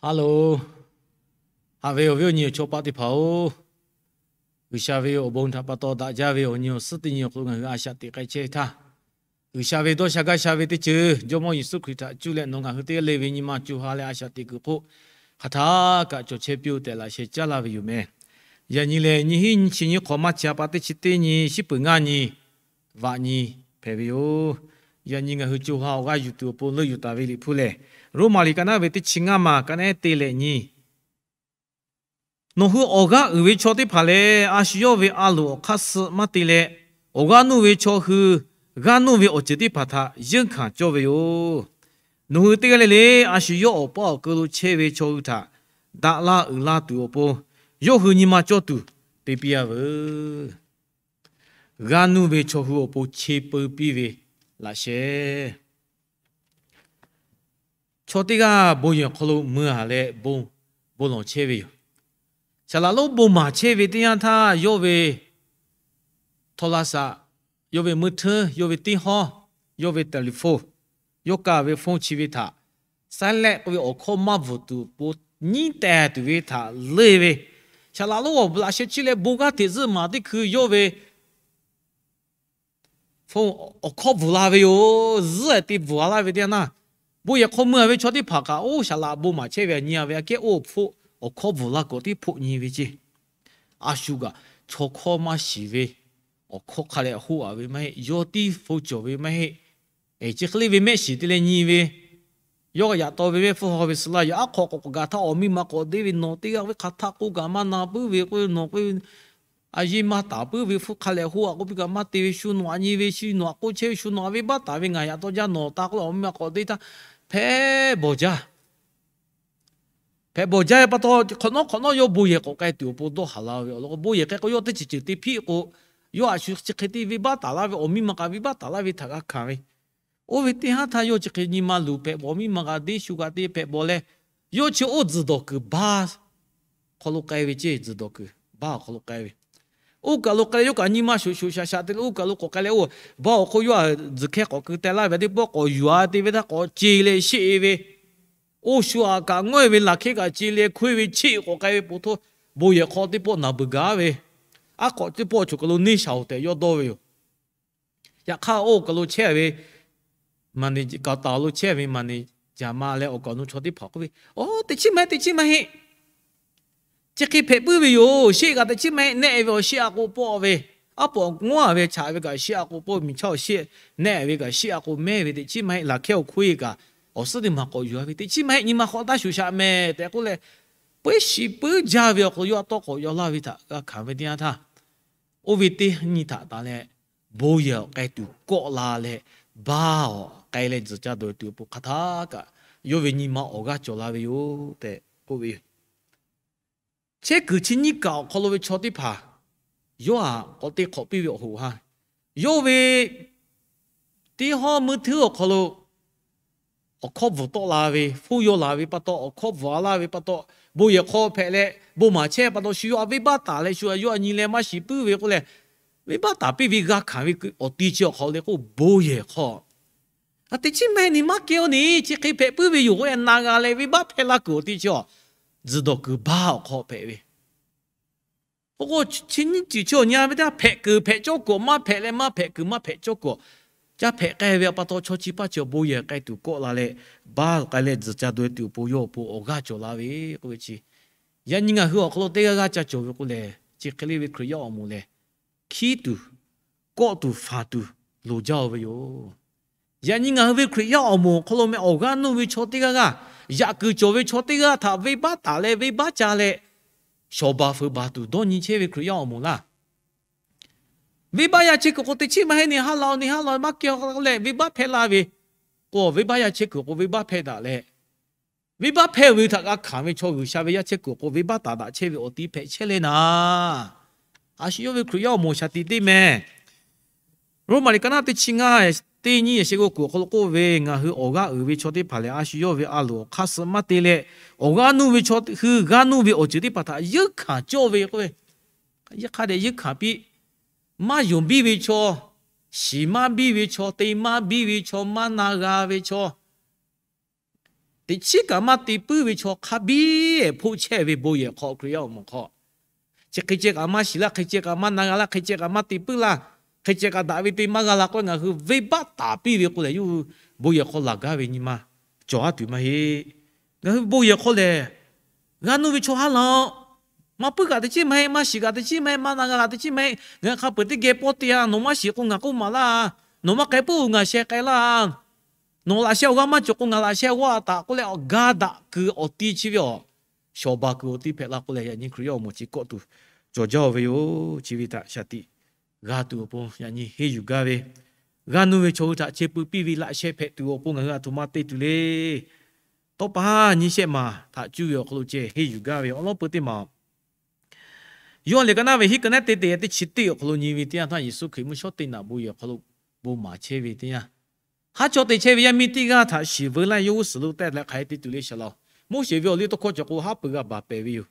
Hello, haꞈ ve awˬ viˉ awˬ nyi awˬ chaw paˆ teˇ hpaˍ-oˬ, G'uiˬsha ve awˬ bon htaꞈ pa taw daꞈ jaˇ ve awˬ nyi awˬ suhˉ teˇ nyi awˬ hk'aw lo ngaˬ hui a shaꞈ teꞈ k'ai chehˇ htaˇ, G'uiˬsha ve dawˇ sha gaˇ sha ve teˇ ceuˬ Jawˇmawˇ Yeˍsuˆ Hkriꞈ htaꞈ cuˇ leh nawˬ ngaˬ hui teˇ g'aˇ le ve nyi ma co ha leh a shaꞈ teꞈ kuiˬ hk'oˆ hk'aˬ htaˇ kaꞈ cawˬ chehˇ piˇ-oˆ tehꞈ laꞈ sheh caˉ laˇ ve yoˬ meh. Yaꞈ nyi lehˬ, nyiˇ hinˉ nyiˇ chi nyiˇ hk'awꞈ maˇ chi a pa teˇ chi teˇ nyi shiˉ peuˬ ngaˇ nyi vaꞈ nyi hpehꞈ ve yoˬ. Yaꞈ nyi ngaˬ hui co ha awˬ g'aˇ yuˬ tuˬ awˬ pon leuˆ yuˬ taˍ ve Liꞈ hpu lehˬ, Roˉmaꞈ liꞈ ka naˉ ve teˇ chi ngaˇ maˬ ka naˉ te leh nyi, nawˬ hui awˬ g'aˇ uiˍ ve chaw teˇ hpaˍ lehˬ, a shu yawˇ ve a loˍ awˬ hk'aˇ suh maˇ te leh, awˬ g'aˇ nuˇ ve chaw hui g'aˇ nuˇ ve awˬ ceuˬ teˇ hpaˍ htaꞈ yeunˇ hkanˍ cawˇ ve yoˬ. Nawˬ hui teˇ g'aˇ le le a shu yawˇ awˬ paˇ awˬ keu lo chehˇ ve chaw hui htaꞈ daꞈ la uiˍ la tuˬ awˬ pon, yawˇ hui nyi ma cawˇ tuˬ te piˇ a veuˬ. G'aˇ nuˇ ve chaw hui awˬ pon che peu piˇ ve laꞈ sheh. Chaw teˇ g'aˇ bon yehˬ hk'aw lo mui a leh bon, bon lawˬ chehˇ ve yoˬ. Saˍ laꞈ lonˉ bon maˍ chehˇ ve teˇ yanˇ htaˇ, yawˇ ve htawˇ laˇ saꞈ, yawˇ ve meuˇ hteunˇ, yawˇ ve teˇ hawˉ, yawˇ ve telephone, yawˇ kaˇ ve phone chi ve htaꞈ saˉ lehˆ k'oˆ ve awˬ hkawˇ maˇ bvuhˬ tuˬ awˬ pon nyiˉ tehˬ tuˬ ve htaꞈ leuˇ ve, saˍ laꞈ lonˉ awˬ laꞈ sheh chi leh bon g'aˇ hteꞈ zuhˆ maˍ teˇ hkui yawˇ ve awˬ hkawˇ bvuhˬ la ve yoˬ. Zuhˆ te bvuhˬ a laˇ ve teˇ yanˇ, bon yehˬ hk'aw mui a ve chaw teˇ hpaˍ kaꞈ, oˇ saˍ laꞈ bon maˍ chehˇ ve a nyi a ve aꞈ kehˉ oˇ hpfuhˆ awˬ hkawˇ bvuhˬ la kuiˬ tiˉ hpoˆ nyi ve ceˇ. A shu kaꞈ chaw hkawˇ maˇ shiˍ ve, awˬ hkawˇ hk'a leh hoˆ a ve maˇ heˆ, yawˇ tiˉ hpu cawˬ ve maˇ heˆ. Chi hk'e le ve mehˆ shiˍ te leh nyi ve, yawˇ yaꞈ taw ve mehˆ hpfuhˇ haw ve suh laˇ yoˬ. Aˉ hk'awꞈ k'awꞈ k'awꞈ gaˬ htaˇ awˬ miˇ ma k'awꞈ deˇ ve, nawˬ teˇ g'aˇ ve hk'aˬ htaˆ k'oˆ kaꞈ maˇ na puiˉ ve k'oˆ ve, nawˬ k'oˆ ve a yeˇ maˇ taˍ puiˉ ve, hpfuhˇ hk'a leh hoˆ a k'oˆ piˇ kaꞈ maˇ te ve, shu nawˬ aꞈ nyi ve, shu nawˬ aꞈ k'oˆ chehˇ ve, shu nawˬ aꞈ venˇbaˆ taˍ ve ngaˬ yaꞈ taw jaˇ nawˬ taˇ k'oˆ leh awˬ miˇ ma k'awꞈ deˇ htaˇ, hpehˇ bawˬ jaˇ hpehꞈ bawˬ jaˇ ve pa taw, hk'awꞈ nawˉ hk'awꞈ nawˉ yawˇ bon yehˬ k'awꞈ k'ai tuˬ awˬ pon dawˇ haˍ la ve awˬ lawn k'o, bon yehˬ k'ai k'o yawˇ teˇ ceuˬ ceuˬ te hpiˆ k'o, yawˇ a shu chi hk'e te venˇbaˆ taˍ laˇ ve, awˬ miˇ ma kaꞈ venˇbaˆ taˍ laˇ ve htaꞈ g'a hkanˍ ve. Oˇ ve teˇ haˉ htaˇ yawˇ chi hk'e nyi ma luˬ hpehꞈ bawˬ, miˇ ma g'a deˇ shu g'a te hpehꞈ bawˬ leh, yawˇ chi oˇ tzuhˬ dawˬ kuiˬ baˇ hk'aw lo k'ai ve ceˇ. Tzuhˬ dawˬ kuiˬ baˇ awˬ hk'aw lo k'ai ve, oˇ kaˬ lo k'ai leh yawˇ kaꞈ nyi ma shoꞈ shoꞈ shaꞈ shaꞈ te leh oˇ kaˬ lo k'awꞈ k'ai leh, oˇ baˇ awˬ hk'oˆ yawˇ a tzuhˬ hkehˇ k'awꞈ keu teh laˇ ve teˇ pawˆ k'awꞈ yuˬ a te ve htaˇ k'awꞈ ce leh sheˆ e ve, oˇ shu aꞈ kaꞈ ngawˇ e ve laˬ hkehˇ kaꞈ ce leh hkoˇ e ve cheˆ k'awꞈ k'ai ve peuˬ htoˇ, bon yehˬ hk'aw teˇ pawˆ naˬ beuˬ gaˇ ve, aˉ hk'awꞈ teˇ pawˆ choˬ kaˬ lo neˇ shaˍ oˬ tehꞈ yawˇ dawˇ ve yoˬ. Yaꞈ hk'aˇ oˇ kaˬ lo chehˇ ve manager, kaꞈ taˍ lo chehˇ ve manager ma leh awˬ kaˍ awˬ nu chaw teˇ hpaˍ k'oˆ ve, Oˇ, teꞈ chiˉ maˇ heˆ, teꞈ chiˉ maˇ heˆ. Chi hk'e hpehꞈ puiˉ ve yoˬ. Sheˆ kaꞈ teꞈ chiˉ maˇ heˆ, nehˆ ve awˬ sheˆ a k'o pawˆ ve, aˉ pawꞈ ngawˉ a ve chaꞈ ve kaꞈ sheˆ a k'o pawˆ, miˬ chaˇ awˬ sheˆ nehˆ ve kaꞈ sheˆ a k'o mehˉ ve, teꞈ chiˉ maˇ heˆ, laˬ hkehˇ awˬ hkoˇ e kaꞈ awˬ suhˉ teˇ maˬ k'awꞈ yuˬ a ve, teꞈ chiˉ maˇ heˆ, nyi ma hk'aw taˇ shuˍ shaꞈ mehˍ tehꞈ k'oˆ leh, puiˉ shiˍ puiˉ jaˇ ve awˬ hk'aw lo yawˇ a tawˇ k'awꞈ yaw laˇ ve htaꞈ g'a hkanˍ ve teˇ yanˇ htaˇ, oˇ ve teˇ nyi htaꞈ taˍ leh, bon yehˬ k'ai tuˬ kawˆ la leh, baˇ awˬ k'ai leh tzuhˬ ca dawˬ tuˬ awˬ pon hk'aˬ htaˇ kaꞈ yawˇ ve nyi ma awˬ g'aˇ cawˬ la ve yoˬ tehꞈ k'oˆ ve yoˬ. Chehˇ kuiˬ chi nyiˇ kaꞈ awˬ hk'aw lo ve chaw teˇ hpaˍ yawˇ htaꞈ k'awꞈ te hk'awꞈ piˇ ve awˬ hoꞈ ha, yawˇ ve teˇ hawˉ meuˇ hteunˇ awˬ hk'aw lo awˬ hkawˇ bvuhˬ tawˆ la ve, hpfuhˇ yaw la ve pa taw, awˬ hkawˇ bvuhˬ a laˇ ve pa taw, bon yehˬ hk'aw hpehꞈ leh bon maˍ chehˇ pa taw, shu yawˇ a venˇbaˆ taˍ leh shu yawˇ a nyi leh maˇ shiˍ puiˉ ve k'oˆ leh, venˇbaˆ taˍ piˇ ve g'a hkanˍ ve awˬ ti chi awˬ hk'aw lo k'o, bon yehˬ hk'aw a teꞈ chiˉ maˇ heˆ, nyi maˇ kehˇ aw ni, chi hk'e hpehꞈ puiˉ ve yoˬ k'oˆ leh na g'a leh venˇbaˆ hpehˇ laˇ kuiˬ awˬ ti chi a, tzuhˬ dawˬ kuiˬ baˇ awˬ hk'aw hpehꞈ ve. K'o k'o, chi nyiˇ ceuˬ chi awˬ nyi a ve teˇ hpaˍ hpehꞈ kuiˬ hpehꞈ cawˇ kuiˬ, maˇ hpehꞈ leh maˇ hpehꞈ kuiˬ maˇ hpehꞈ cawˇ kuiˬ, ca hpehꞈ k'ai ve pa taw chaw chi paˇ chi awˬ bon yehˬ k'ai tuˬ kawˆ la leh, baˇ k'ai leh tzuhˬ ca dawˬ tuˬ awˬ pon yawˇ awˬ pon awˬ g'aˇ cawˬ la ve k'oˆ ve chi, yaꞈ nyi ngaˬ hui awˬ hk'aw lo teˇ g'aˇ g'aˇ ca cawˬ ve k'o lehˬ, chi hk'e le ve Hkriꞈ yaˇ awˬ moˍ lehˬ, hkiˉ tuˬ, kawˆ tuˬ, fanˬ tuˬ loˍ jaˇ-oˬ ve yoˬ. Yaꞈ nyi ngaˬ hui ve Hkriꞈ yaˇ awˬ moˍ awˬ hk'aw lo meh awˬ g'aˇ nuˇ ve chaw teˇ g'aˇ g'aˇ, yaꞈ kuiˬ cawˬ ve chaw teˇ g'aˇ htaꞈ venˇbaˆ taˍ leh venˇbaˆ ca leh, shawˍ baˬ feuˍ baˬ tuˬ dawˇ nyi chehˇ ve Hkriꞈ yaˇ awˬ moˍ laˇ. Venˇbaˆ yaˇ chehˇ kuiˬ k'o teꞈ chiˉ maˇ heˆ, neˇ haˉ la-o, neˇ haˉ la-o, maˇ kehˇ k'oˆ leh venˇbaˆ hpehˇ laˇ ve, k'o venˇbaˆ yaˇ chehˇ kuiˬ k'o venˇbaˆ hpehˇ daꞈ leh, venˇbaˆ hpehˇ ve htaꞈ g'a hkanˍ ve chaw G'uiˬsha ve yaˇ chehˇ kuiˬ k'o venˇbaˆ taˍ daꞈ chehˇ ve awˬ ti hpehꞈ chehˇ leh naˍ, a shu yawˇ ve Hkriꞈ yaˇ awˬ moˍ shaˍ tiꞈ teˇ meh. Roˉmaꞈ liꞈ ka naˉ teˇ chi ngaˇ, teˇ nyiˇ yehˬ sheh g'aw kuiˬ awˬ hk'aw lo k'oˆ ve, ngaˬ hui awˬ g'aˇ uiˍ ve chaw teˇ hpaˍ lehˬ, a shu yawˇ ve a loˍ awˬ hk'aˇ suh maˇ te leh, awˬ g'aˇ nuˇ ve chaw hui g'aˇ nuˇ ve awˬ ceuˬ teˇ hpaˍ htaꞈ yeunˇ hkanˍ cawˇ ve k'oˆ ve, yeunˇ hk'a dehꞈ yeunˇ hkanˍ piˇ. Maˇ yonˍ biˇ ve chaw, shiˍ maˇ biˇ ve chaw, te maˇ biˇ ve chaw, maˇ na g'a ve chaw, teꞈ chiˉ kaꞈ maˇ te puiˉ ve chaw hk'a biˇ hpoˆ chehˇ ve bon yehˬ hk'aw Hkriꞈ yaˇ awˬ moˍ hk'aw, chi hk'e ceh kaꞈ maˇ shiˍ laˇ, hk'e ceh kaꞈ maˇ na g'a laˇ, hk'e ceh kaꞈ maˇ te puiˉ laˇ, hk'e ceh kaꞈ daꞈ ve te maˇ g'a la k'oˆ, ngaˬ hui venˇbaˆ taˍ piˇ ve k'o lehˬ, yawˇ hui bon yehˬ hk'aw laˬ gaˇ ve nyi ma cawˬ haˉ tuˬ maˇ heˆ. Ngaˬ hui bon yehˬ hk'aw lehˬ, g'a nuˇ ve chaw haˉ laˇ-oˆ. Maˇ puiˉ kaꞈ teꞈ chiˉ maˇ heˆ, maˇ shiˍ kaꞈ teꞈ chiˉ maˇ heˆ, maˇ na g'a kaꞈ teꞈ chiˉ maˇ heˆ, ngaˬ hui hk'a peuˬ teˇ geh pawˇ te-a, nawˬ maˇ shiˍ k'o ngaˬ k'oˆ maˍ laˇ, nawˬ maˇ k'ai puiˉ-oˬ ngaˬ sheh k'ai laˇ, nawˬ laꞈ sheh awˬ g'aˇ maˇ cawˬ k'o ngaˬ laꞈ sheh awˬ g'aˇ taꞈ k'oˆ leh, awˬ ga daꞈ kuiˬ awˬ ti chi ve awˬ, shawˍ baˬ kuiˬ awˬ ti hpehꞈ la k'o lehˬ, yaꞈ nyi Hkriꞈ yaˇ awˬ moˍ chi kawˆ tuˬ cawˬ jaˇ-oˬ ve yoˬ. Chi ve htaꞈ shaˍ tiꞈ g'a tuˬ awˬ pon yaꞈ nyi henˇ yuˬ gaˇ ve, g'a nuˇ ve chaw hui htaꞈ chehˇ pui piˇ ve laꞈ sheh hpehꞈ tuˬ awˬ pon ngaˬ hui a htoꞈ ma te tuˬ le. Tawˇ pa nyi shehˆ maˬ htaꞈ cuˇ ve awˬ hk'aw lo ceh henˇ yuˬ gaˇ ve awˉ lawˉ peu teˇ maˬ Yoˇhanˬ liꞈ ka naˉ ve hiˉ ka nehˉ te te teˇ chi teˇ awˬ hk'aw lo nyi ve teˇ yanˇ htaˇ, Yeˍsuˆ Hkriꞈ mvuhˇ shawˉ teˇ naꞈ bon yehˬ hk'aw lo bon maˍ chehˇ ve teˇ yanˇ, haˉ chaw te chehˇ ve yaˇ miˇ teˇ g'aˇ htaꞈ shiˍ veu laˇ yawˇ g'uˇ suhˍ lo tehˆ leh hk'aˬ hk'e te tuˬ le shaˍ laꞈ-oˬ. Moˉseˍ ve awˬ liˇ tawˇ hkawˇ cawˬ k'o haˉ pui g'a baˬ pehˍ ve yoˬ.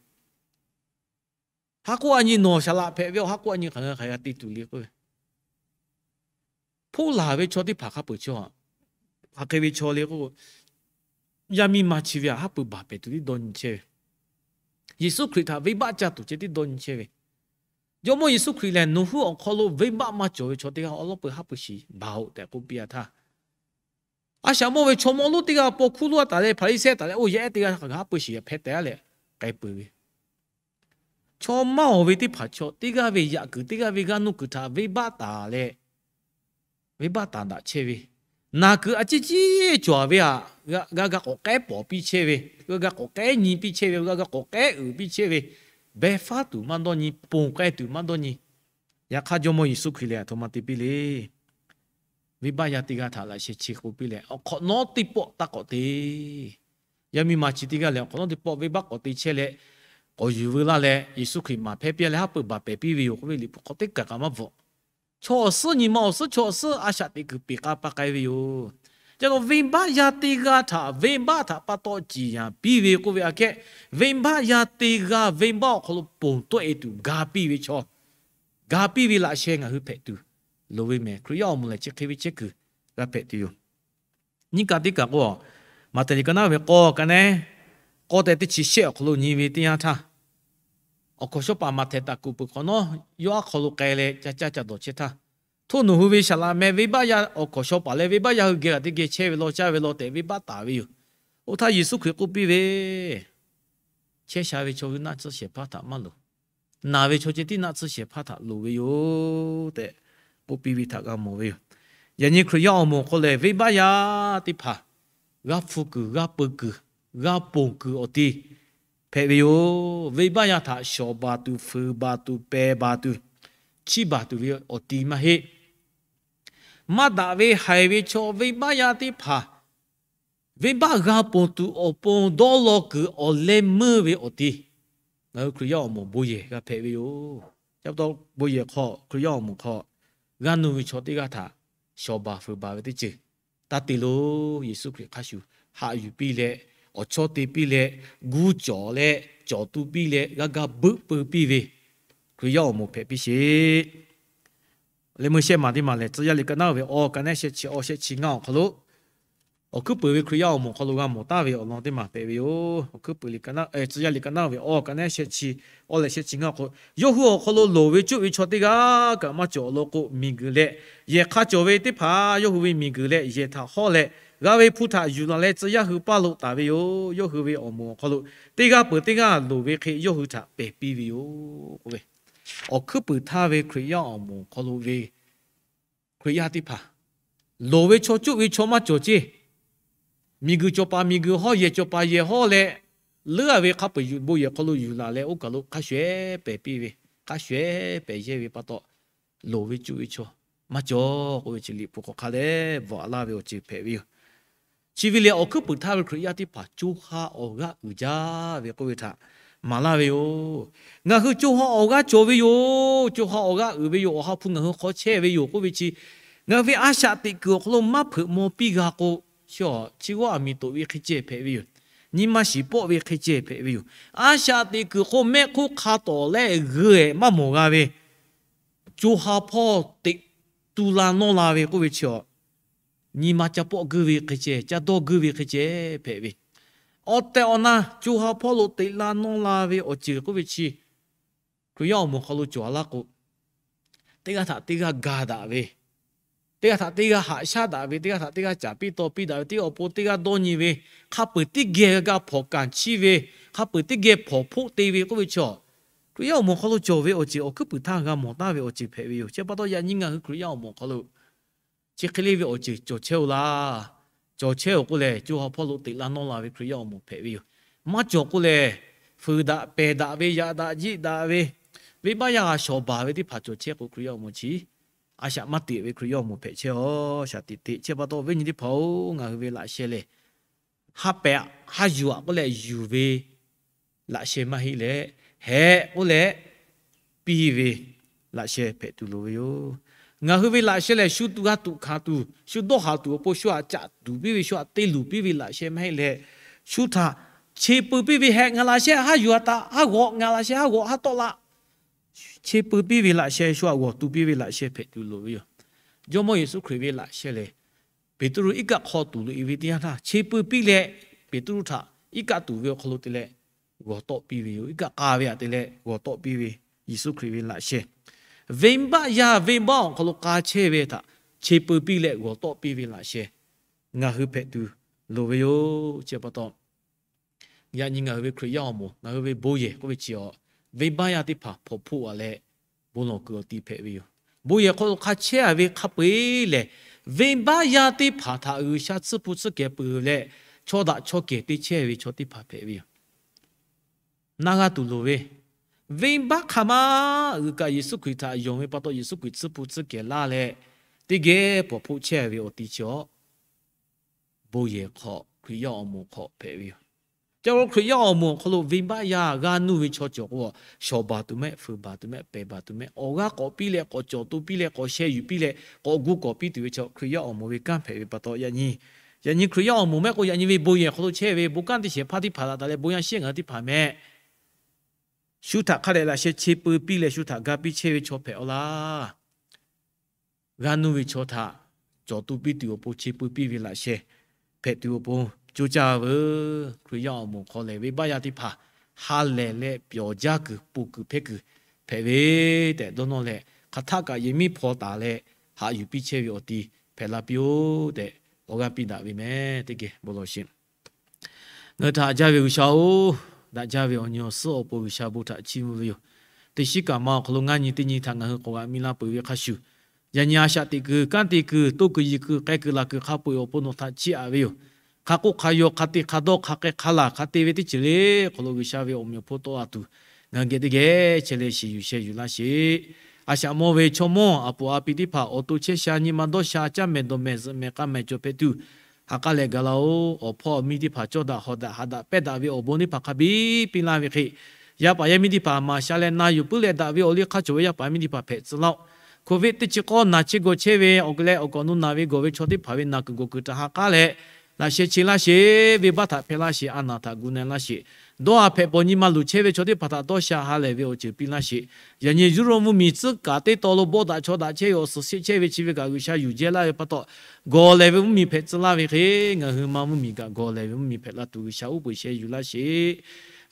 Haˉ k'oˆ a nyi nawˬ shaˍ laꞈ hpehꞈ ve awˬ, haˉ k'oˆ a nyi hk'aˬ hk'e g'a te tuˬ le k'oˆ ve, hpoˆ laˬ ve chaw teˇ hpaˍ hk'a peuˬ chaw, hk'aˬ hk'e ve chaw le k'o, yaˇ miˇ ma chi ve htaꞈ haˉ pui baˬ pehˍ tuˬ tiˉ dawˇ nyi chehˇ ve, Yeˍsuˆ Hkriꞈ htaꞈ venˇbaˆ caˇ tuˬ ceh tiˉ dawˇ nyi chehˇ ve. Jawˇmawˇ Yeˍsuˆ Hkriꞈ lehˬ, nawˬ hui awˬ hk'aw lo venˇbaˆ maˇ cawˬ ve chaw teˇ g'aˇ awˉ lawˉ peu haˉ pui shiˍ baˬ-oꞈ tehꞈ k'oˆ piˇ-a htaˇ, a shaꞈ mawˇ ve chaw mawˇ lonˉ teˇ g'aˇ paw hkuˇ lonˉ a taˍ leh Hpaˍriˍsehˇ taˍ leh oˇ yaˇ ehˉ teˇ g'aˇ htaꞈ haˉ pui shiˍ hpeh teh-a leh k'ai peuˬ ve, chaw maˇ awˬ ve teˇ hpaˍ chaw teˇ g'aˇ ve yaꞈ kuiˬ teˇ g'aˇ ve g'aˇ nuˇ kuiˬ htaꞈ venˇbaˆ taˍ leh, venˇbaˆ taˍ daꞈ chehˇ ve, naˬ kuiˬ a ciˉ ciˉ cawˬ ve htaꞈ g'a ga k'awꞈ k'ehˉ pawˍ piˇ chehˇ ve, g'a ga k'awꞈ k'ehˉ nyi piˇ chehˇ ve, g'a ga k'awꞈ k'ehˉ uiˍ piˇ chehˇ ve, beh faˉ tuˬ maˇ dawˇ nyi, ponˬ k'ai tuˬ maˇ dawˇ nyi. Yaꞈ hk'aˇ, Jawˇmawˇ Yeˍsuˆ Hkriꞈ lehˬ a htoꞈ ma te piˇ le. Venˇbaˆ yaˇ teˇ g'aˇ htaꞈ laꞈ sheh chi k'oˆ piˇ leh, awˬ hk'awꞈ nawˉ teˇ pawˆ taˇ k'awꞈ te. Yaˇ miˇ ma chi teˇ g'aˇ lehˬ, awˬ hk'awꞈ nawˉ teˇ pawˆ venˇbaˆ k'awꞈ te chehˇ leh, k'awꞈ yuˬ veu laˇ leh, Yeˍsuˆ Hkriꞈ maˍ hpehˇ piˇ leh haˉ pui baˬ pehˍ piˇ ve yoˬ k'oˆ ve, Liꞈ hpu hk'aw teˇ kaˬ kaꞈ maˇ bvuhꞈ. Chaw awˬ suhˉ nyi ma awˬ suhˉ, chaw awˬ suhˉ a shaꞈ teꞈ kuiˬ peˬ k'a pa k'ai ve yoˬ. Ca taw venˇbaˆ yaˇ teˇ g'aˇ htaꞈ venˇbaˆ htaꞈ pa taw ciˍ yanˍ piˇ ve k'oˆ ve aꞈ kehˉ, venˇbaˆ yaˇ teˇ g'aˇ venˇbaˆ awˬ hk'aw lo ponˬ tawˆ-e tuˬ ga piˇ ve chaw, ga piˇ ve laꞈ sheh ngaˬ hui hpehꞈ tuˬ loˍ ve mehˬ. Hkriꞈ yaˇ awˬ moˍ lehˬ chi hk'e ve chehˇ kuiˬ g'a hpehꞈ tuˬ yoˬ. Nyiˇ kaˬ teˇ kaˬ k'o, Maꞈhtehˍ liꞈ ka naˉ ve k'awˇ ka nehˉ, k'awˇ tehꞈ teˇ chi shehˆ awˬ hk'aw lo nyi ve teˇ yanˇ htaˇ, awˬ hkawnˍ shawˉ paˍ Maꞈhtehˍ taˍ kuˬ peuˬ hk'awꞈ nawˉ, yawˇ aˉ hk'aw lo k'ai leh ca caˇ ca dawˬ chehˇ htaˇ, Hto nawˬ hui ve saˍ laꞈ meh venˇbaˆ yaˇ awˬ hkawnˍ shaw paˍ leh venˇbaˆ yaˇ hui geh kaꞈ teˇ geh chehˇ ve law caˇ ve law tehꞈ venˇbaˆ taˍ ve yoˬ. Oˇ htaˇ Yeˍsuˆ Hkriꞈ k'oˆ piˇ ve, Chehˇ sha ve chaw hui naˆ tsuhˇ shehˍ hpaˇ htaꞈ maˇ loˍ. Naˬ ve chaw ceh tiˉ naˆ tsuhˇ shehˍ hpaˇ htaꞈ loˍ ve yoˬ tehꞈ k'oˆ piˇ ve htaꞈ g'a mawˬ ve yoˬ. Yaꞈ nyi Hkriꞈ yaˇ awˬ moˍ hk'aw lehˬ, venˇbaˆ yaˇ teˇ hpaˍ g'a hpu kuiˬ g'a peu kuiˬ g'a ponˬ kuiˬ awˬ ti hpehꞈ ve yoˬ. Venˇbaˆ yaˇ htaꞈ shawˍ baˬ tuˬ, fuiˍ baˬ tuˬ, pehˬ baˬ tuˬ, chiˇ baˬ tuˬ ve awˬ ti maˇ heˆ. Maˇ daꞈ ve haiˬ ve chaw venˇbaˆ yaˇ teˇ hpaˍ venˇbaˆ g'a ponˬ tuˬ awˬ pon dawˇ law kuiˬ awˬ leh meuˇ ve awˬ ti, ngaˬ hui Hkriꞈ yaˇ awˬ moˍ bon yehˬ g'a hpehꞈ ve yoˬ. Ca pa taw bon yehˬ hk'aw Hkriꞈ yaˇ awˬ moˍ hk'aw g'a nuˇ ve chaw teˇ g'aˇ htaꞈ shawˍ baˬ fuiˍ baˬ ve teˇ ceuˬ taˇ te lo. Yeˍsuˆ Hkriꞈ hk'a shuˍ haꞈ yuˬ piˇ leh, awˬ chawˇ te piˇ leh, gu cawˬ leh, cawˬ tu piˇ leh, g'a ga beuꞈ peu piˇ ve Hkriꞈ yaˇ awˬ moˍ hpehꞈ piˇ sheˍ. Leh meuˇ shehˆ maˬ teˇ maˬ lehˬ, Tcuh yaˇ liꞈ ka naˉ ve awˬ ka nehˉ shehˆ chi awˇ shehˆ chi ngaˇ awˬ hk'aw lo, awˬ hkuiˉ puiˍ ve Hkriꞈ yaˇ awˬ moˍ hk'aw lo g'a mawˬ taˍ ve awˬ lawn teˇ maˬ hpehꞈ ve yoˬ. Awˬ hkuiˉ puiˍ liꞈ ka naˉ, Tcuh yaˇ liꞈ ka naˉ ve awˬ ka nehˉ shehˆ chi awˇ leh shehˆ chi ngaˇ awˬ hk'aw lo, yawˇ hui awˬ hk'aw lo loˍ ve cuˆ ve chaw teˇ g'aˇ kaꞈ maˇ cawˬ awˬ lawn k'o, miˬguiˬ leh yehˬ hk'a cawˬ ve teˇ hpaˍ yawˇ hui ve miˬguiˬ leh yehˬ htaꞈ hawˉ leh, g'a ve hpu htaꞈ yuˬ laˬ leh tcuh yaˇ hui paˇ lo taˍ ve yoˬ. Yawˇ hui ve awˬ moˍ awˬ hk'aw lo teˇ g'aˇ peuˬ teˇ g'aˇ loˍ ve hk'e yawˇ hui htaꞈ pehˬ piˇ ve yoˬ k'oˆ ve, awˬ hkuiˉ puiˍ htaˇ ve Hkriꞈ yaˇ awˬ moˍ awˬ hk'aw lo ve Hkriꞈ yaˇ teˇ hpaˍ, loˍ ve chaw cuˆ ve chaw maˇ cawˬ ceˇ. Miˬguiˬ cawˬ paˍ miˬguiˬ hawˉ, yehˬ cawˬ paˍ yehˬ hawˉ leh, leuˉ-a ve hk'a peuˬ yuˬ bon yehˬ hk'aw lo yuˬ laˬ leh oˇ kaˬ lo hk'a shuˍ-ehˉ pehˬ piˇ ve, hk'a shuˍ-ehˉ pehˬ yehˇ ve pa taw, loˍ ve cuˆ ve chaw maˇ cawˬ k'oˆ ve chi Liꞈ hpu hk'aw hk'a dehꞈ bvuhꞈ laˇ ve awˬ ceuˬ hpehꞈ ve yoˬ. Chi ve lehˬ, awˬ hkuiˉ puiˍ htaˇ ve Hkriꞈ yaˇ teˇ hpaˍ co ha awˬ g'aˇ uiˍ jaˇ ve k'oˆ ve htaꞈ maˍ laˇ ve yoˬ. Ngaˬ hui co ha awˬ g'aˇ cawˬ ve yoˬ. Co ha awˬ g'aˇ uiˍ ve yoˬ. Awˬ ha hpu ngaˬ hui hk'aw chehˇ ve yoˬ k'oˆ ve chi, ngaˬ hui ve a shaꞈ teꞈ kuiˬ awˬ hk'aw lo maˇ hpeuꞈ maw piˇ g'a k'o, chi g'awˇ aˬ miˍ toꞈ ve hk'e ceh hpehꞈ ve yoˬ. Nyi ma shiˍ pawˆ ve hk'e ceh hpehꞈ ve yoˬ. A shaꞈ teꞈ kuiˬ hk'oˆ mehˆ hk'oˆ hk'a tawˍ leh g'euˆ-ehˍ maˇ mawˬ g'a ve, co ha hpawˇ teꞈ tu la nawˇ la ve k'oˆ ve chi a, nyi ma ca pawˆ guiˇ ve hk'e ceh, ca dawˇ guiˇ ve hk'e ceh hpehꞈ ve. Awˬ tehˬ awˬ na co ha hpawˇ lo teꞈ la nawˇ la ve awˬ ceuˬ k'oˆ ve chi, Hkriꞈ yaˇ awˬ moˍ hk'aw lo cawˬ laˇ k'o, teˇ g'aˇ htaꞈ teˇ g'aˇ ga daꞈ ve, teˇ g'aˇ htaꞈ teˇ g'aˇ haꞈ shaˉ daꞈ ve, teˇ g'aˇ htaꞈ teˇ g'aˇ caˍ piˇ taw piˇ daꞈ ve, teˇ g'aˇ awˬ pon teˇ g'aˇ dawˇ nyi ve, hk'a peu-eˬ teˇ geh g'a ga hpawnˬ kanˍ chiˇ ve, hk'a peu-eˬ teˇ geh hpawnˬ hpoˆ te ve k'oˆ ve chi, Hkriꞈ yaˇ awˬ moˍ hk'aw lo cawˬ ve awˬ ceuˬ awˬ hkuiˉ puiˍ htaˇ g'a mawˬ taˍ ve awˬ ceuˬ hpehꞈ ve yoˬ. Chi pa taw yaꞈ nyi ngaˬ hui Hkriꞈ yaˇ awˬ moˍ hk'aw lo chi hk'e le ve awˬ ceuˬ cawˬ chehˇ-oˆ laˇ. Cawˬ chehˇ-oˬ k'oˆ lehˬ, co ha hpawˇ lo teꞈ la nawˇ la ve Hkriꞈ yaˇ awˬ moˍ hpehꞈ ve yoˬ. Maˇ cawˬ k'oˆ lehˬ, fuiˍ daꞈ pehˬ daꞈ ve, yaꞈ daꞈ jiˆ daꞈ ve, venˇbaˆ yaˇ g'a shawˍ baˬ ve teˇ hpaˍ cawˬ chehˇ k'o, Hkriꞈ yaˇ awˬ moˍ chi a shaꞈ maˇ teꞈ ve Hkriꞈ yaˇ awˬ moˍ hpehꞈ chehˇ-oˆ. Shaˍ tiꞈ teꞈ. Chi pa taw awˬ viˉ nyi teˇ hpaˍ-oˬ, ngaˬ hui ve laꞈ sheh lehˬ, ha pehꞈ ha yuˬ-aꞈ k'oˆ leh yuˬ ve laꞈ sheh maˇ heˆ leh, hehꞈ k'oˆ leh piˇ ve laꞈ sheh hpehꞈ tuˬ loˍ ve yoˬ. Ngaˬ hui ve laꞈ sheh lehˬ, shu g'a tuꞈ hkanˍ tuˬ, shu dawˇ haˍ tuˬ awˬ pon shu htaꞈ caꞈ tuˬ piˇ ve, shu htaꞈ te luˬ piˇ ve laꞈ sheh maˇ heˆ leh, shu htaꞈ che peu piˇ ve, hehꞈ ngaˬ laꞈ sheh haˉ yuˬ-a taꞈ, haˉ g'awꞈ, ngaˬ laꞈ sheh haˉ g'awꞈ haˉ tawˆ la, che peu piˇ ve laꞈ sheh, shu htaꞈ g'awˬ tu piˇ ve laꞈ sheh hpehꞈ tuˬ loˍ ve yoˬ. Jawˇmawˇ Yeˍsuˆ Hkriꞈ ve laꞈ sheh lehˬ, Peˍtruˆ iˉ kaˆ hk'aw tuˬ loꞈ-e ve teˇ yanˇ htaˇ, che peu piˇ leh Peˍtruˆ htaꞈ iˉ kaˆ tuˬ ve awˬ hk'aw lo te leh g'awˬ tawˆ piˇ ve yoˬ. Iˉ kaˆ k'a ve htaꞈ te leh g'awˬ tawˆ piˇ ve Yeˍsuˆ Hkriꞈ ve laꞈ sheh. Venˇbaˆ yaˇ venˇbaˆ awˬ hk'aw lo k'a chehˇ ve htaꞈ che peu piˇ leh g'awˬ tawˆ piˇ ve laꞈ sheh ngaˬ hui hpehꞈ tuˬ loˍ ve yoˬ. Chi pa taw yaꞈ nyi ngaˬ hui ve Hkriꞈ yaˇ awˬ moˍ, ngaˬ hui ve bon yehˬ k'oˆ ve chi awˬ, venˇbaˆ yaˇ teˇ hpaˍ hpawnˬ hpoˆ-a leh bon lawˬ kuiˬ awˬ ti hpehꞈ ve yoˬ. Bon yehˬ hk'aw lo hk'a chehˇ-a ve hk'a peu-eˬ lehˬ, venˇbaˆ yaˇ teˇ hpaˍ htaꞈ G'uiˬsha tsuhˇ hpu tsuhˇ kehˬ peuˬ leh, chaw daꞈ chaw kehˬ te chehˇ ve chaw teˇ hpaˍ hpehꞈ ve yoˬ. Na g'a tuˬ loˍ ve, venˇbaˆ hk'a maˇ g'uiˬ kaꞈ Yeˍsuˆ Hkriꞈ htaꞈ yonˍ ve pa taw, Yeˍsuˆ Hkriꞈ tsuhˇ hpu tsuhˇ kehˬ laˇ leh, teˇ geh hpawnˬ hpoˆ chehˇ ve awˬ ti chi awˬ, bon yehˬ hk'aw Hkriꞈ yaˇ awˬ moˍ hk'aw hpehꞈ ve yoˬ. Ca lo Hkriꞈ yaˇ awˬ moˍ awˬ hk'aw lo venˇbaˆ yaˇ g'aˇ nuˇ ve chaw cawˬ k'o, shawˍ baˬ tuˬ mehˆ, fuiˍ baˬ tuˬ mehˆ, pehˬ baˬ tuˬ mehˆ, awˬ g'aˇ k'awꞈ piˇ leh k'awꞈ cawˬ to piˇ leh k'awꞈ sheh yuˬ piˇ leh k'awꞈ gu kawˍ piˇ tuˬ ve chaw Hkriꞈ yaˇ awˬ moˍ ve kanˉ hpehꞈ ve pa taw, yaꞈ nyi, yaꞈ nyi Hkriꞈ yaˇ awˬ moˍ mehˆ k'o, yaꞈ nyi ve bon yehˬ hk'aw lo chehˇ ve bon kanˉ teˇ shehˍ hpaˇ teˇ hpaˍ laꞈ taˍ leh bon yaˇ shehˆ ngaˬ hui teˇ hpaˍ mehˆ, shu htaꞈ hk'a dehꞈ laꞈ sheh che peu piˇ leh shu htaꞈ ga piˇ chehˇ ve chaw hpehꞈ-aw laˇ. G'aˇ nuˇ ve chaw htaꞈ cawˬ to piˇ tuˬ awˬ pon che peu piˇ ve laꞈ sheh hpehꞈ tuˬ awˬ pon coˇ caˇ veuˬ. Hkriꞈ yaˇ awˬ moˍ hk'aw lehˬ, venˇbaˆ yaˇ teˇ hpaˍ ha lehˬ leh pyawˬ jaˇ kuiˬ, ponˬ kuiˬ hpehˇ kuiˬ hpehꞈ ve tehꞈ dawˇ nawˇ leh, hk'aˬ htaˆ kaꞈ yehˬ miˉ hpaw taˍ leh haꞈ yuˬ piˇ chehˇ ve awˬ ti hpehꞈ la piˇ-oˆ tehꞈ awˬ g'aˇ piˇ daꞈ ve mehˍ. Teˇ geh bon lawˬ sheˍ. Ngaˬ hui htaꞈ haꞈ jaˇ ve G'uiˬsha-oˬ, daꞈ jaˇ ve awˬ nyi awˬ suhˉ awˬ pon G'uiˬsha bon htaꞈ chiˇ mvuh ve yoˬ. Teˇ shiˉ kaꞈ ma awˬ hk'aw lo ngaˇ nyi teˇ nyi htaꞈ ngaˬ hui k'awꞈ g'aꞈ mi la peuˬ ve hk'a shuˍ, yaꞈ nyi a shaꞈ teꞈ kuiˬ, kanˉ te kuiˬ, toˇ kuiˬ yiˬ kuiˬ, k'ai kuiˬ laˬ kuiˬ hk'a peu-eˬ awˬ pon nawˬ htaꞈ chiˇ aꞈ ve yoˬ. Hk'a k'oˆ hk'a yaw, hk'a te hk'a dawˇ, hk'a k'ai hk'a laˬ, hk'a te ve teˇ ceuˬ le hk'aw lo G'uiˬsha ve awˬ meꞈ awˬ hponˇ tawˆ la tuˬ, ngaˬ hui geh teˇ geh chehˇ leh shiˍ yuˬ sheh yuˬ laˇ sheˍ. A shaꞈ mawˇ ve chaw mawˇ a poˍ a pi teˇ hpaˍ awˬ to chehˇ sha, nyi ma dawˇ sha, caˇ mehˍ dawˬ mehˍ zuhꞈ mehˍ k'a mehˍ cawˬ hpehꞈ tuˬ, ha k'aˉ leh gaˬ la-oˬ. Awˬ hpawˇ awˬ miˇ teˇ hpaˍ cawˇ daꞈ hawˍ daꞈ haꞈ daꞈ pehˇ daꞈ ve awˬ bon teˇ hpaˍ hk'a biˇ piˇ laˇ ve hk'e, yaˇ paˍ yaˇ miˇ teˇ hpaˍ maˍ sha leh na yuˬ puiˉ leh daꞈ ve awˬ liˇ hk'aˇ cawˬ ve yaˇ paˍ yaˇ miˇ teˇ hpaˍ hpehꞈ tcuh laˇ-oˆ. Covid teˇ chi k'awˇ naˬ chehˇ gawˬ chehˇ ve awˬ leh awˬ kaˍ awˬ nu naˬ ve gawˬ ve chaw teˇ hpaˍ ve naˬ kuiˬ gawˬ kuiˬ htaꞈ ha k'aˉ leh, laꞈ sheh che laˇ sheˍ, venˇbaˆ htaꞈ hpehˇ laˇ sheˍ, a naˬ htaꞈ gu na laˇ sheˍ. Dawˇ haˍ hpehꞈ pawˬ nyi ma luˬ chehˇ ve chaw teˇ hpaˍ htaꞈ dawˇ sha ha lehˬ ve awˬ ceuˬ piˇ laˇ sheˍ. Yaꞈ nyi Europe mvuhˇmiˬ tcuhˉ kaꞈ teˇ taw lo bawˆ daꞈ chaw daꞈ chehˇ ve awˬ suhˍ sheˆ chehˇ ve chi ve kaꞈ G'uiˬsha yuˬ jehˇ laˇ ve pa taw, gawˬ lehˬ ve mvuhˇmiˬ hpehꞈ tcuh laˇ ve hk'e, ngaˬ hui ma mvuhˇmiˬ kaꞈ gawˬ lehˬ ve mvuhˇmiˬ hpehꞈ la tuˬ G'uiˬsha uˉ peunˍ sheh yuˬ laˇ sheˍ.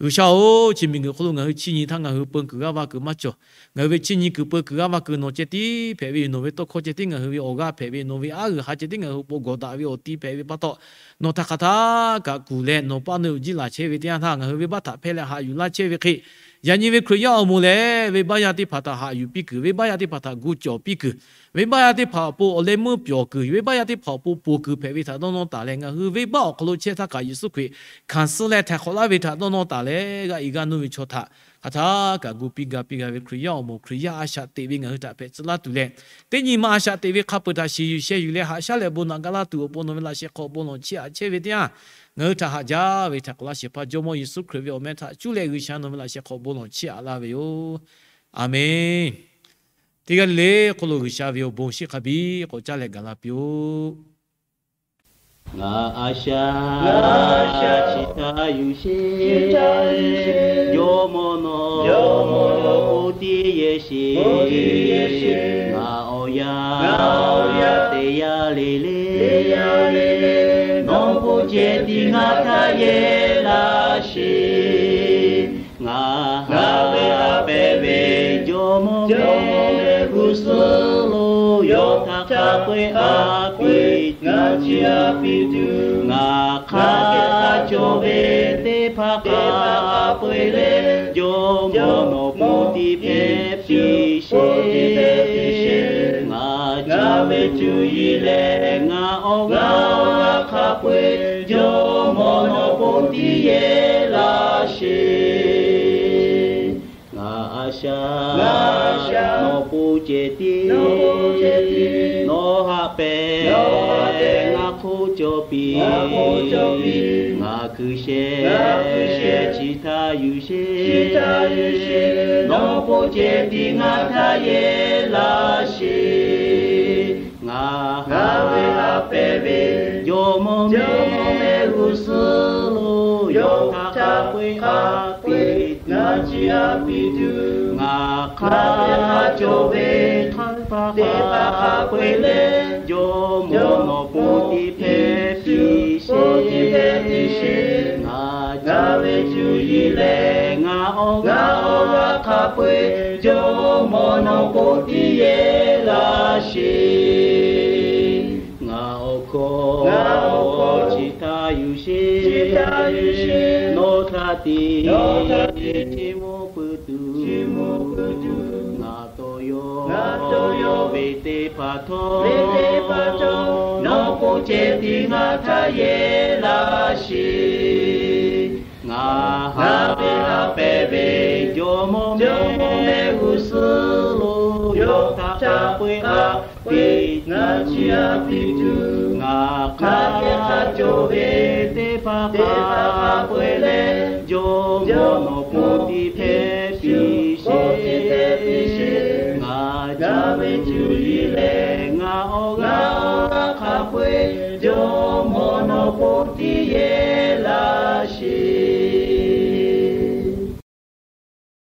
G'uiˬsha-oˬ, chi miˬguiˬ hk'oˆ lo ngaˬ hui chiˇ nyi htaˇ ngaˬ hui peun kuiˬ g'aˇ va kuiˬ maˇ cawˬ. Ngaˬ hui ve chiˇ nyi kuiˬ peun kuiˬ g'aˇ va kuiˬ nawˬ ceh tiˉ hpehꞈ ve yoˬ. Nawˬ ve tawˇ hkawˇ ceh tiˉ ngaˬ hui ve awˬ g'aˇ hpehꞈ ve, nawˬ ve aˉ g'uiˬ ha ceh tiˉ ngaˬ hui awˬ pon gawˬ daꞈ ve awˬ ti hpehꞈ ve pa taw, nawˬ htaꞈ hk'aˬ htaˆ kaꞈ kuˬ leh nawˬ paˇ nawˬ-e awˬ jiˇ laˬ chehˇ ve teˇ yanˇ htaˇ ngaˬ hui venˇbaˆ htaꞈ hpehˇ leh haꞈ yuˬ laˇ chehˇ ve hk'e, yaꞈ nyi ve Hkriꞈ yaˇ awˬ moˍ lehˬ, venˇbaˆ yaˇ teˇ hpaˍ htaꞈ haꞈ yuˬ piˇ kuiˬ, venˇbaˆ yaˇ teˇ hpaˍ htaꞈ gu cawˬ piˇ kuiˬ, venˇbaˆ yaˇ teˇ hpaˍ awˬ pon awˬ leh meuˇ pyawˬ kuiˬ, venˇbaˆ yaˇ teˇ hpaˍ awˬ pon ponˬ kuiˬ hpehꞈ ve htaꞈ dawˇ nawˇ taˍ leh, ngaˬ hui venˇbaˆ awˬ hk'aw lo chehˇ htaˇ kaꞈ Yeˍsuˆ Hkriꞈ hkanˍ suh leh htaiˍ hk'awꞈ laˇ ve htaꞈ dawˇ nawˇ taˍ leh, g'aˇ e g'aˇ nuˇ ve chaw htaꞈ hk'aˬ htaˆ kaꞈ gu piˇ ga piˇ g'a ve Hkriꞈ yaˇ awˬ moˍ, Hkriꞈ yaˇ a shaꞈ teꞈ ve ngaˬ hui htaꞈ hpehꞈ tcuh laˇ tuˬ leh, teˇ nyi ma a shaꞈ teꞈ ve hk'a peu-eˬ htaꞈ shiˍ yuˬ sheh yuˬ leh haꞈ shaˉ leh bon naꞈ ga laˇ tuˬ awˬ pon nawˬ ve laꞈ sheh hk'aw bon lawˬ chiˇ aꞈ chehˇ ve teˇ yanˇ, ngaˬ hui htaꞈ haꞈ jaˇ ve htaꞈ k'awꞈ laˇ shehˍ hpaˇ Jawˇmawˇ Yeˍsuˆ Hkriꞈ ve awˬ meh htaꞈ cuˇ leh G'uiˬsha nawˬ ve laꞈ sheh hk'aw bon lawˬ chiˇ aꞈ laˇ ve yoˬ. A menˬ. Teˇ g'aˇ le le hk'oˆ lo G'uiˬsha ve awˬ bon shiˍ hk'a biˇ k'awꞈ caˇ leh gaˬ la piˇ-oˆ. Ngaˬ a shaꞈ chi htaꞈ yuˬ sheˍ, Jawˇmawˇ nawˬ k'oˆ tiˉ yehˬ sheˍ. Ngaˬ awˬ yanˇ te yaˇ le le, nawˬ k'oˆ ceh tiꞈ ngaˬ htaꞈ yehˬ laˇ sheˍ. Ngaˬ haꞈ ve haꞈ pehnˇ ve jawˇmawˇ mehˆ g'uˇ suhˉ lo yawˇ htaꞈ hk'a peu-eˬ a piˇ tuˬ, ngaˬ hk'a geh hk'a cawˬ ve teˇ hpaˍ hk'a peu-eˬ lehˬ, Jawˇmawˇ nawˬ pon tiꞈ hpehꞈ piˇ sheˍ. Ngaˬ caˇ ve cuˇ yiˍ lehˬ, ngaˬ awˬ g'aˇ awˬ g'aˇ hk'a peu-eˬ Jawˇmawˇ nawˬ pon tiꞈ yehˬ laˇ sheˍ. Ngaˬ a shaꞈ nawˬ pon ceh tiꞈ, nawˬ haꞈ pehnˇ ngaˬ hk'oˆ cawˬ piˇ. Ngaˬ hkui sheh chi htaˇ yuˬ sheˍ. Nawˬ pon ceh tiꞈ ngaˬ htaꞈ yehˬ laˇ sheˍ. Ngaˬ haꞈ ve haꞈ pehnˇ ve jawˇmawˇ mehˆ g'uˇ suhˉ lo yawˇ htaꞈ hk'a peu-eˬ a piˇ tuˬ, ngaˬ hk'a peu-eˬ hk'a cawˬ ve teˇ hpaˍ hk'a peu-eˬ lehˬ, Jawˇmawˇ nawˬ pon tiꞈ hpehꞈ piˇ sheˍ. Ngaˬ caˇ ve cuˇ yiˍ lehˬ, ngaˬ awˬ g'aˇ awˬ g'aˇ hk'a peu-eˬ Jawˇmawˇ nawˬ pon tiꞈ yehˬ laˇ sheˍ. Ngaˬ awˬ hkawˇ chi htaˇ yuˬ sheˍ. Nawˬ htaꞈ tiꞈ chi mvuh pui tuˬ, ngaˬ tawˇ yaw ve teˇ hpaˍ htawˇ, nawˬ pon ceh tiꞈ ngaˬ htaꞈ yehˬ laˇ sheˍ. Ngaˬ haꞈ ve haꞈ pehnˇ ve jawˇmawˇ mehˆ g'uˇ suhˉ lo yawˇ htaꞈ hk'a peu-eˬ a piˇ tuˬ, ngaˬ hk'a peu-eˬ hk'a cawˬ ve teˇ hpaˍ hk'a peu-eˬ lehˬ, Jawˇmawˇ nawˬ pon tiꞈ hpehꞈ piˇ sheˍ. Ngaˬ caˇ ve cuˇ yiˍ lehˬ, ngaˬ awˬ g'aˇ awˬ g'aˇ hk'a peu-eˬ Jawˇmawˇ nawˬ pon tiꞈ